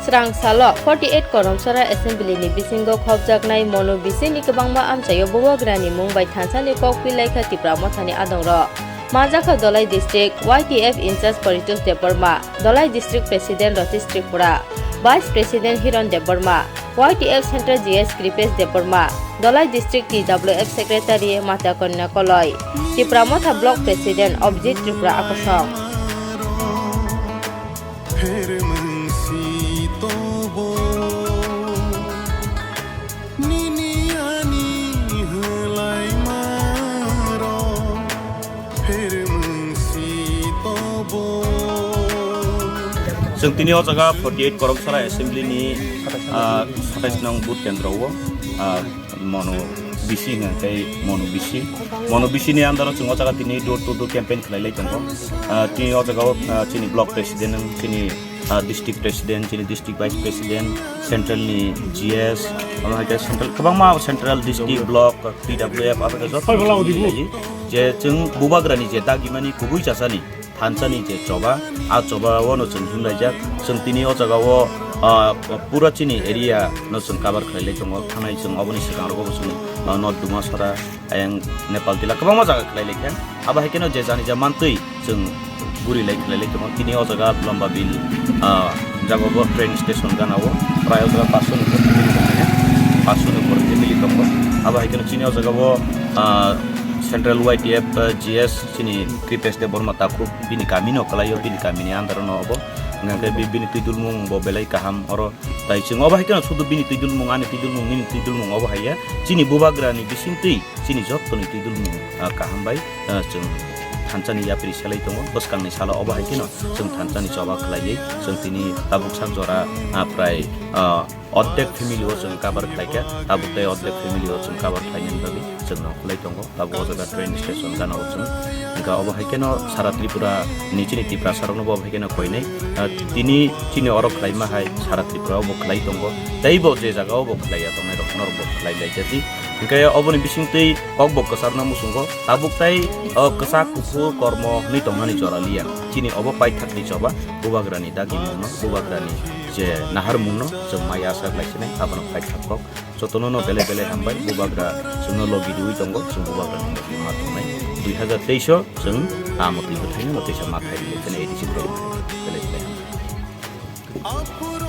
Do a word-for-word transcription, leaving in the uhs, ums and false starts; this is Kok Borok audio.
Srang salo forty eight Koromsora Assembly ni bisingo khopjaknai Monu bisini kwbangma amchaio Bubagrani mung bai thansa ni kok pilaikha Tipra Mothani adongrok. Manjakha Dholai District Y T F in-charge Paritosh Debbarma, Dholai District President Ratish Tripura, Vice President Hiron Debbarma, Y T F Central G S Kripesh Debbarma, Dholai District T W F Secretary Mata Kanya Koloi, Tipra Motha Block President Abhijit Tripura Akosong. Chwng tini o jaga forty eight Koromsora Assembly ni, ah, satais nong booth kendro o, ah, Monu bisi hwnka khe Monu bisi. Monu bisi ni under o chwng o jaga tini door to door campaign khlai lai tongo. Ah, tini o jaga o, ah, chini block president, chini, ah, district president, chini district vice president, central ni G S, omo hai khe central, kwbangma central, district, block, T W F, abo khe joto je chwng Bubagrani je dagimani kubui chasani thansani je choba, a choba o no chwng himlaijak. Chwng tini o jaga o, ah, pura chini area no chwng cover khlai lai tongo. Thangnai chwng oboni swkang rogo bo chwng, ah, North Dumasora, ayang Nepal tila kwbangma jaga khlai lai kha. Abo hai kheno je jani ja mantwi chwng guri lai khlai lai tongo. Tini o jaga Lomba Bill, ah, jaga bo train station gana o prai o jaga paanch sho ni upor family tongo. Paanch sho ni upor family tongo. Abo hai kheno chini o jaga o, ah, Central Y T F, ah, G S chini Kripesh Debbarma takhuk bini kami no kwlai o, bini kami ni under o no obo. Hingkha khe bi-, bini twi dulmung bo belai kaham oro. Tai chwng obo hai kheno sudu bini twi dulmung, ani twi dulmung, nini twi dulmung obo hai ya. Chini Bubagra ni bising twi chini joto ni twi dulmung, ah, kaham bai, ah, chwng thansa ni yapri selai tongo. Bwskang ni salo obo hai kheno chwng thansa ni choba khlai wi chwng tini tabuk sak jora, ah, prai, ah, Ordek family o chwng cover khlai kha, tabuk tei ordek family o chwng cover khlai nani bagwi chwng no khulai tongo. Tabuk o jaga train station gana o chwng. Hingkha obo hai kheno sara Tripura ni chini Tiprasa rok no bo hai kheno koinai. Ah, tini chini oro khlai ma hai sara Tripura o bo khlai tongo. Tei bo je jaga o bo khlai ya tongnai rok no bo khlai lai jati. Hingkhe oboni bising twi kok bo kwchar no muchungo. Tabuk tei o kwchak kuphur kormo hwnwi tong nani jora liya. Chini obo paithak ni choba Bubagra ni dagi mung no, Bubagra ni je naharmung no chwng mai ya sak lai sinai, abono paithak kok. Jotono no belai belai hambai, Bubagra chwngno logi riwi tongo, chwng Bubagra ni logi ma tongnai. Dui hazar teis o chwng tamo twi bwthaino no teisa ma khai rwlai kheno A D C khai rwlai. Belai belai hambai.